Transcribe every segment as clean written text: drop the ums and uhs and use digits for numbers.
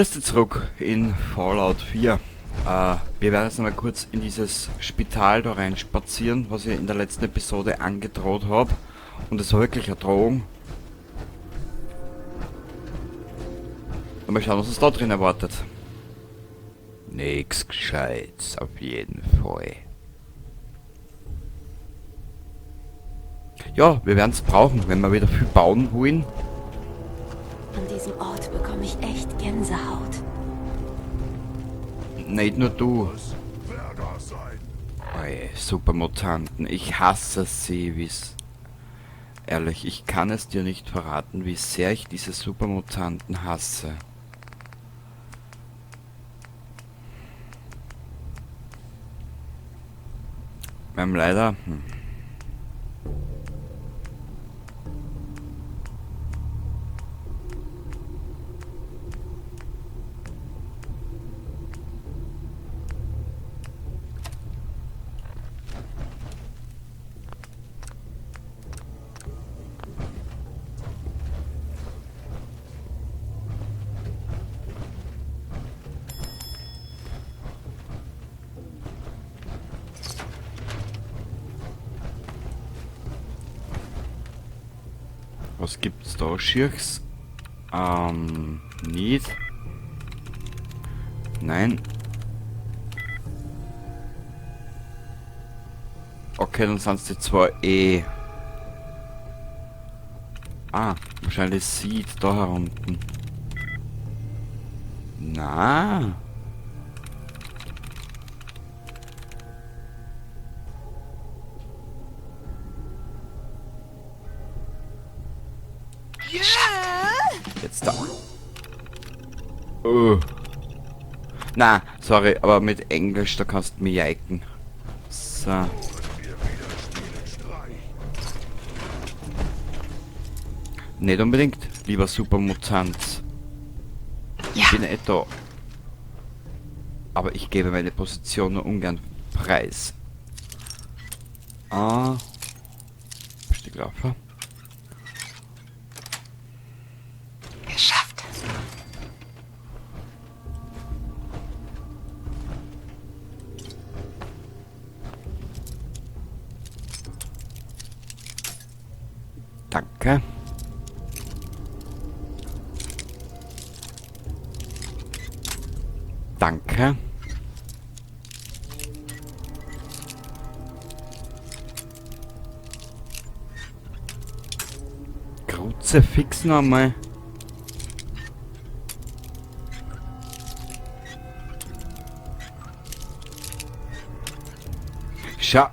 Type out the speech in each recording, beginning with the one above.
Grüß dich zurück in Fallout 4. Wir werden jetzt nochmal kurz in dieses Spital da rein spazieren, was ich in der letzten Episode angedroht habe. Und es war wirklich eine Drohung. Und mal schauen, was uns da drin erwartet. Nix Gescheites, auf jeden Fall. Ja, wir werden's brauchen, wenn wir wieder viel bauen wollen. An diesem Ort bekomme ich echt Gänsehaut. Nicht nur du. Oi, Supermutanten. Ich hasse sie, wie's... Ehrlich, ich kann es dir nicht verraten, wie sehr ich diese Supermutanten hasse. Wir haben leider... Was gibt's da? Schirchs? Nicht. Nein. Okay, dann sind's die zwei eh. Ah, wahrscheinlich sieht da herunten. Na. Jetzt da. Oh. Na, sorry, aber mit Englisch, da kannst du mich jeiken. So. Nicht unbedingt, lieber Supermutant. Ja. Ich bin eh da. Aber ich gebe meine Position nur ungern preis. Ah. Stieglaufer. Geschafft. Danke. Danke. Kruzifix nochmal. Schau.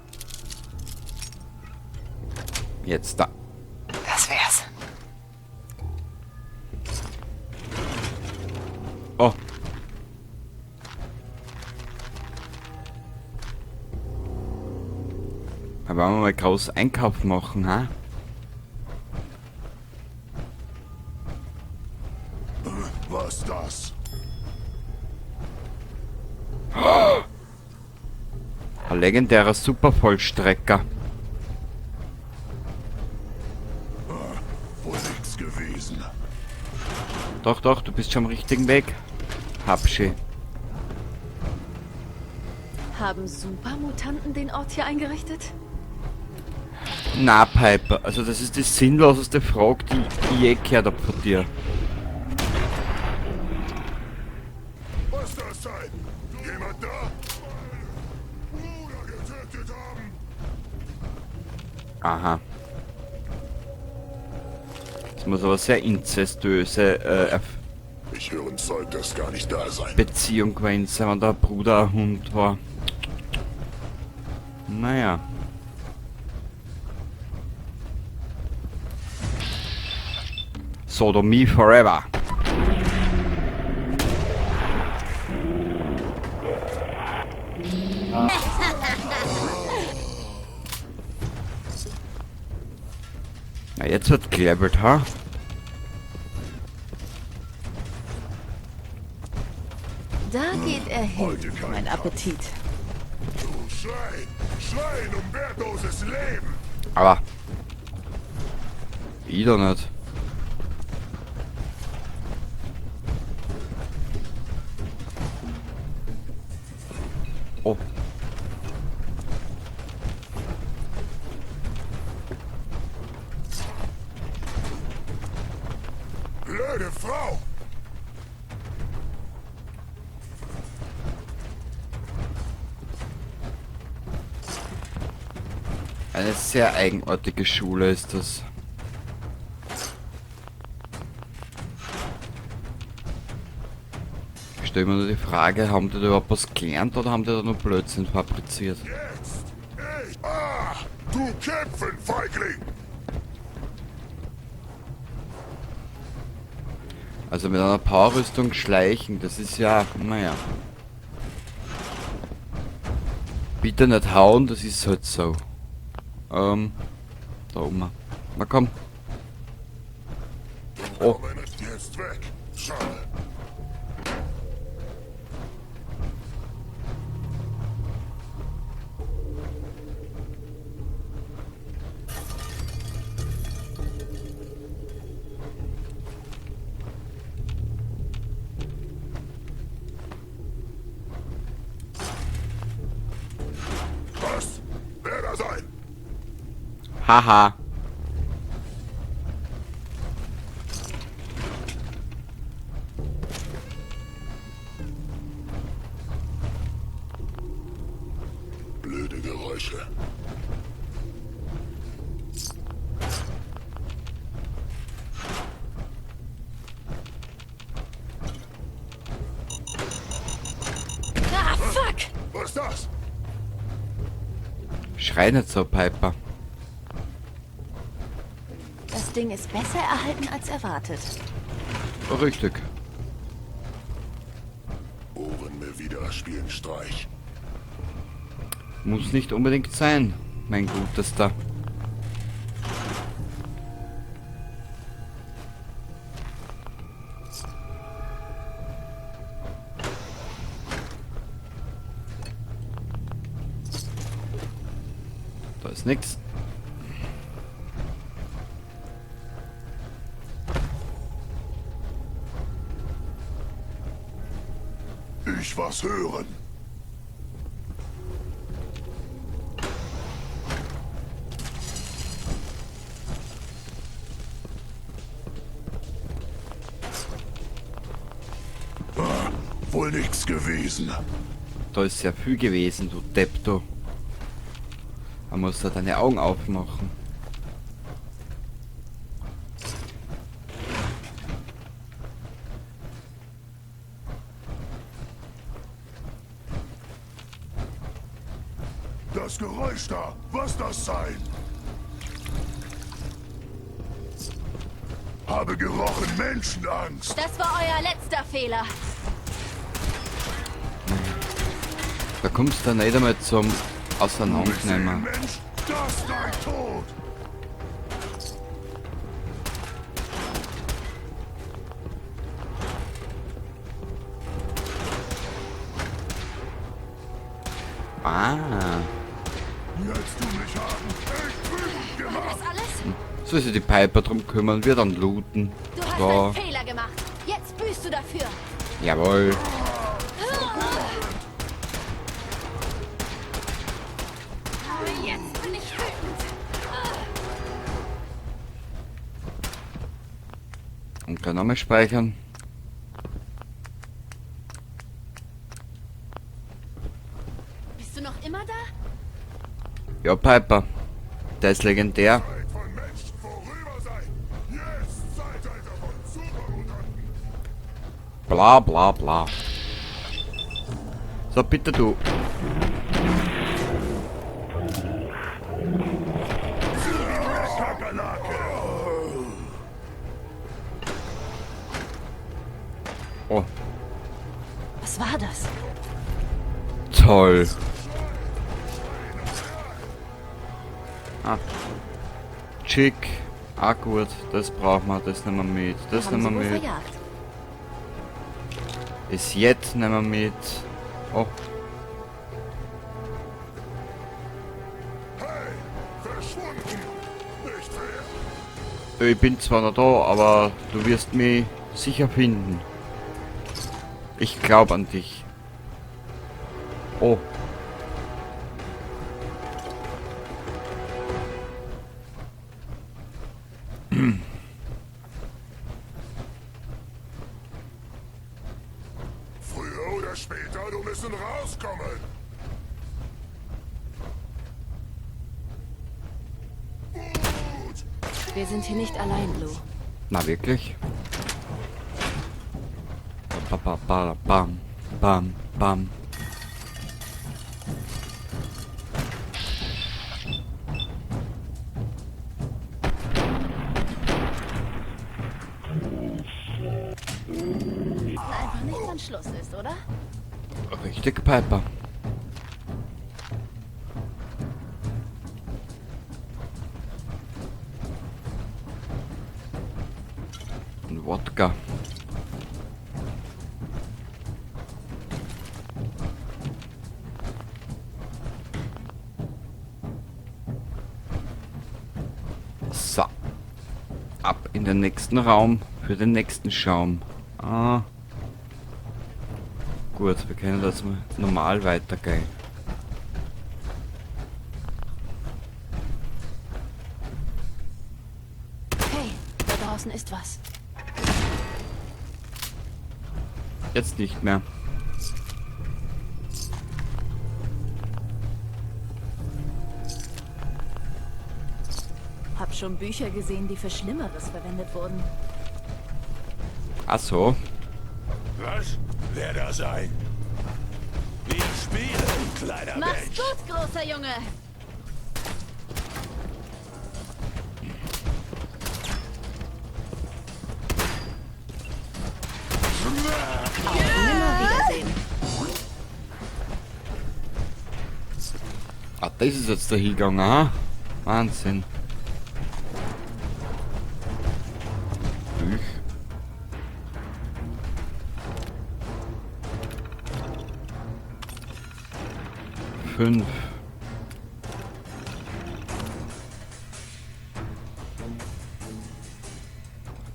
Jetzt da. Das wär's. Oh. Da wollen wir mal groß Einkauf machen, ha? Was das? Ein legendärer Supervollstrecker. Wohl nix gewesen. Doch, doch, du bist schon am richtigen Weg. Habschi. Haben Supermutanten den Ort hier eingerichtet? Na, Piper, also das ist die sinnloseste Frage, die ich je gehört hab von dir. Was das sein? Jemand da? Bruder getötet haben. Aha. Das muss aber sehr inzestuöse Ich höre ein Zeug, das gar nicht da sein. Beziehung gewesen sein, wenn der Bruder ein Hund war. Naja. Sodomie forever. Na, jetzt wird gelevelt, ha? Da geht er hin, Heute kein mein Kampf. Appetit. Du Schwein! Schwein um wertloses Leben! Aber ich doch nicht. Oh. Blöde Frau! Eine sehr eigenartige Schule ist das. Ich stelle mir nur die Frage, haben die da überhaupt was gelernt oder haben die da nur Blödsinn fabriziert? Jetzt! Ich! Ah! Du kämpfen, Feigling! Also mit einer Powerrüstung schleichen, das ist ja, naja. Bitte nicht hauen, das ist halt so. Da oben. Na komm. Oh. Jetzt weg! Schade! Was? Wer da sein? Haha. Blöde Geräusche. Ah, fuck! Was ist das? Schrei nicht so, Piper. Das Ding ist besser erhalten als erwartet. Richtig. Ohren mir wieder spielen Streich. Muss nicht unbedingt sein, mein Gutester. Da ist nix. Ich was hören. Ah, wohl nichts gewesen. Da ist sehr viel gewesen, du Depp, du. Man muss da deine Augen aufmachen. Das Geräusch da, was das sein? Habe gerochen Menschenangst. Das war euer letzter Fehler. Da kommst du nicht einmal zum Auseinandernehmen. Mensch, das dein Tod. Ah. Jetzt du mich haben. Ich wütend War gemacht. das alles? Soll sich die Piper drum kümmern, wir dann looten. Du hast Da. einen Fehler gemacht. Jetzt büßt du dafür. Jawohl. Jetzt bin ich wütend. Und gleich nochmal speichern. Bist du noch immer da? Ja, Piper. Der ist legendär. Zeit von Menschen vorüber sein. Jetzt Zeitalter von Supermutanten. Bla bla bla. So, bitte du. Kakerlake. Oh, Was war das? toll. Ah. Chick. Ah gut, das brauchen wir, das nehmen wir mit. Das Haben nehmen sie wir wohl mit. verjagt. Ist jetzt nehmen wir mit. Oh, Hey, verschwunden. Nicht fair. ich bin zwar noch da, aber du wirst mich sicher finden. Ich glaube an dich. Oh. Herauskommen! Wut! Wir sind hier nicht allein, Blue. Na wirklich? Ba, ba, ba, bam, bam, bam. Einfach nicht, wann Schluss ist, oder? Richtig, Piper. Ein Wodka. So. Ab in den nächsten Raum für den nächsten Schaum. Ah. Gut, wir können das mal normal weitergehen. Hey, da draußen ist was. Jetzt nicht mehr. Hab schon Bücher gesehen, die für Schlimmeres verwendet wurden. Ach so. Was? Wer da sein? Wir spielen, kleiner Mach's Mensch! gut, großer Junge! Auf Nimmerwiedersehen. Ah, das ist jetzt der Hingang, aha. Wahnsinn. Büch. Fünf.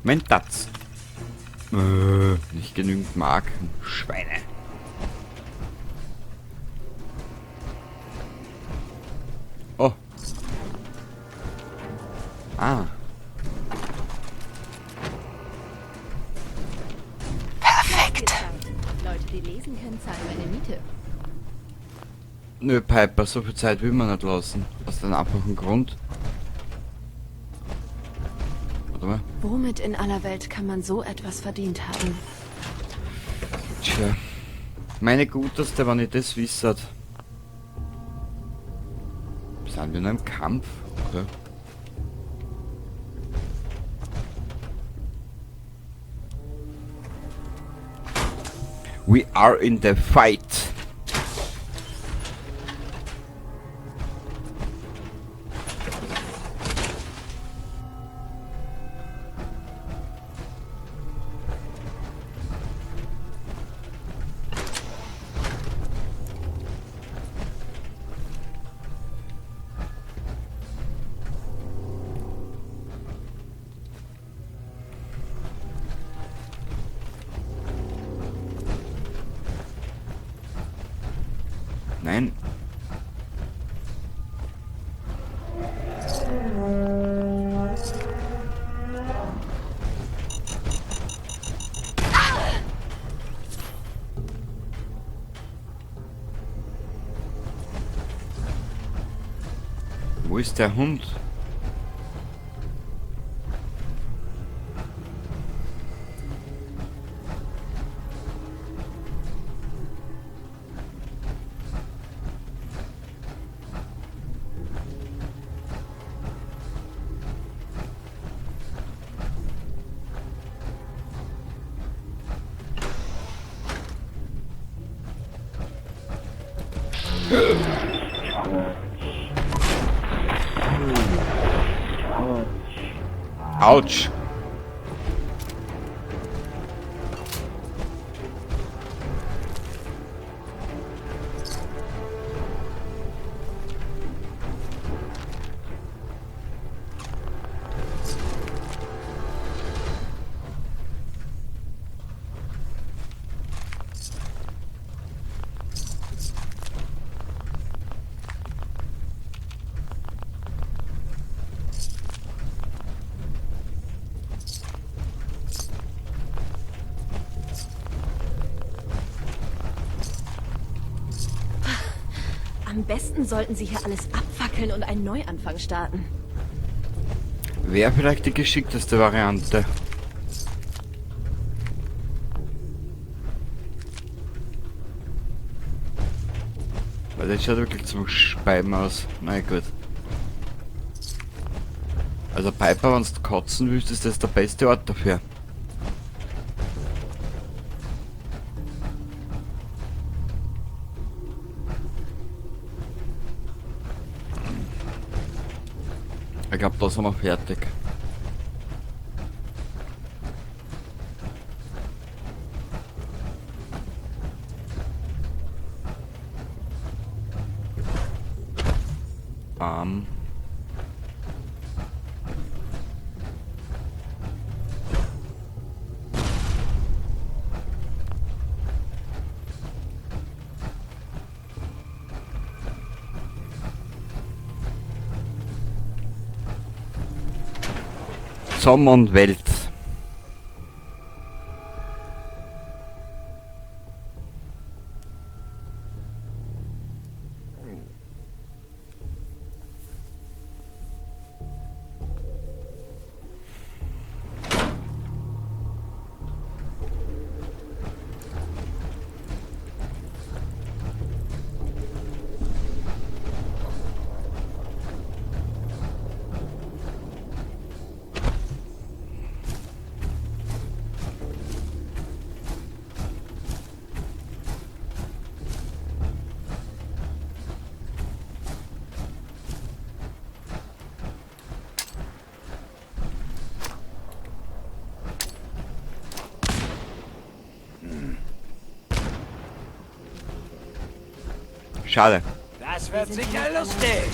Mentats. Nicht genügend Marken. Schweine. Oh. Ah. Perfekt. Leute, die lesen können, zahlen meine Miete. Nö, Piper, so viel Zeit will man nicht lassen. Aus dem einfachen Grund. Warte mal. Womit in aller Welt kann man so etwas verdient haben? Tja. Meine Guteste, wenn ich das wissert. Sind wir noch im Kampf? Okay. We are in the fight. Nein. Wo ist der Hund? Autsch. Am besten sollten sie hier alles abfackeln und einen Neuanfang starten. Wäre vielleicht die geschickteste Variante. Weil das schaut wirklich zum Speiben aus. Na gut. Also Piper, wenn du kotzen willst, ist das der beste Ort dafür. Ich glaub, da sind wir fertig. Sommer und Welt. Schade. Das wird sicher lustig.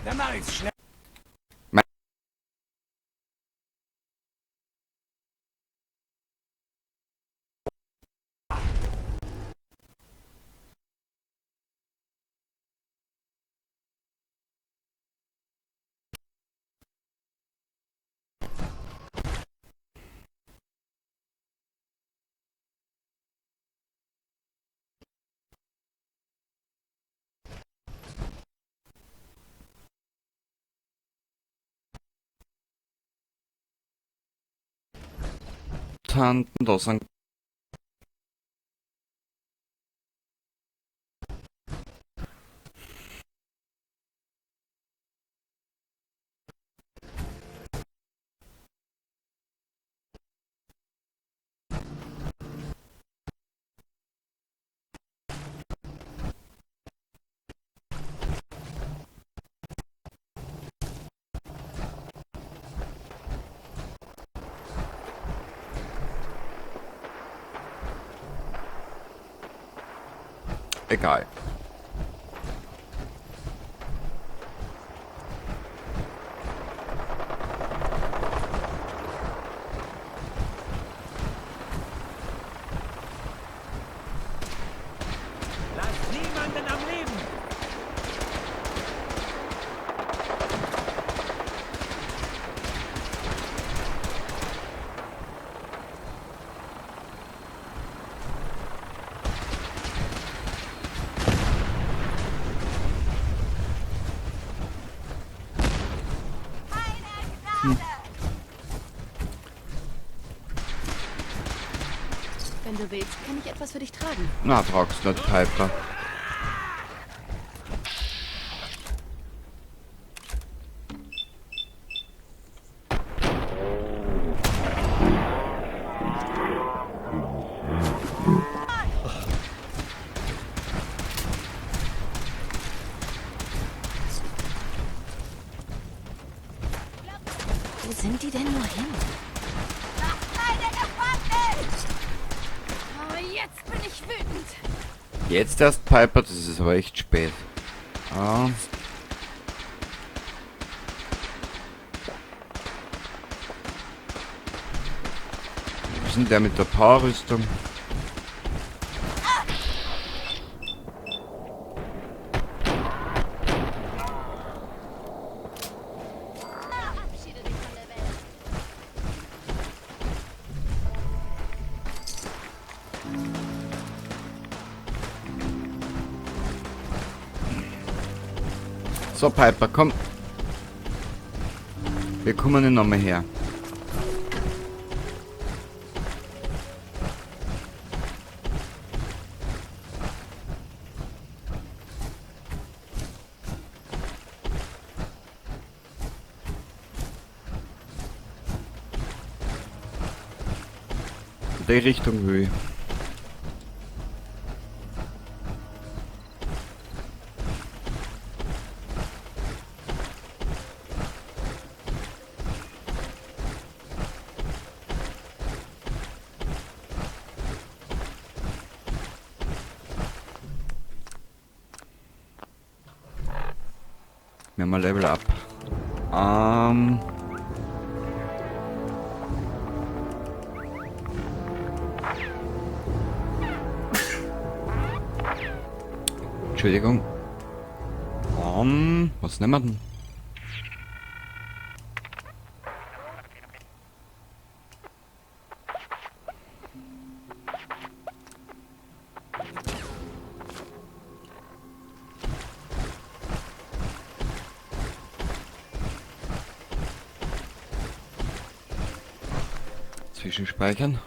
Dann mach ich's schnell. Tanten, da sind egal. Lass niemanden am Leben. Wenn du willst, kann ich etwas für dich tragen. Na, brauchst nicht, Piper. Wo sind die denn nur hin? Oh, jetzt bin ich wütend. Jetzt erst Piper, das ist aber echt spät. Ah. Wo ist denn der mit der Powerrüstung? Verabschiede dich von der Welt. So, Piper, komm. Wir kommen nicht nochmal her. In die Richtung will ich. Wir haben ein Level up. Entschuldigung. Was nehmen wir denn? Zwischenspeichern.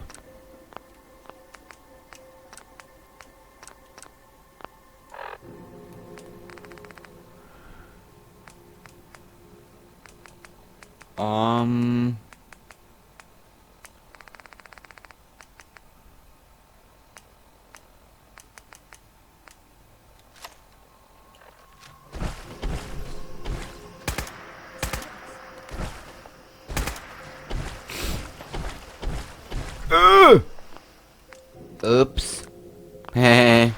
Ups. Hehe.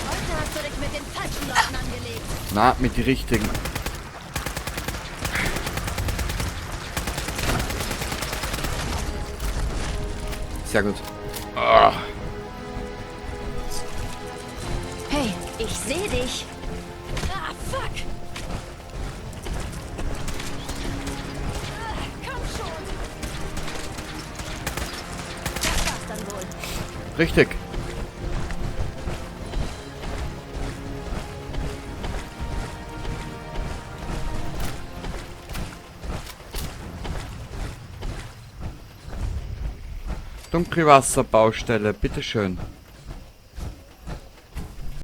Heute hast du dich mit den falschen Leuten angelegt. Na, mit den richtigen. Sehr gut. Ah. Hey, ich sehe dich. Ah, fuck. Ah, komm schon. Das war's dann wohl. Richtig. Dunkelwasserbaustelle, bitteschön.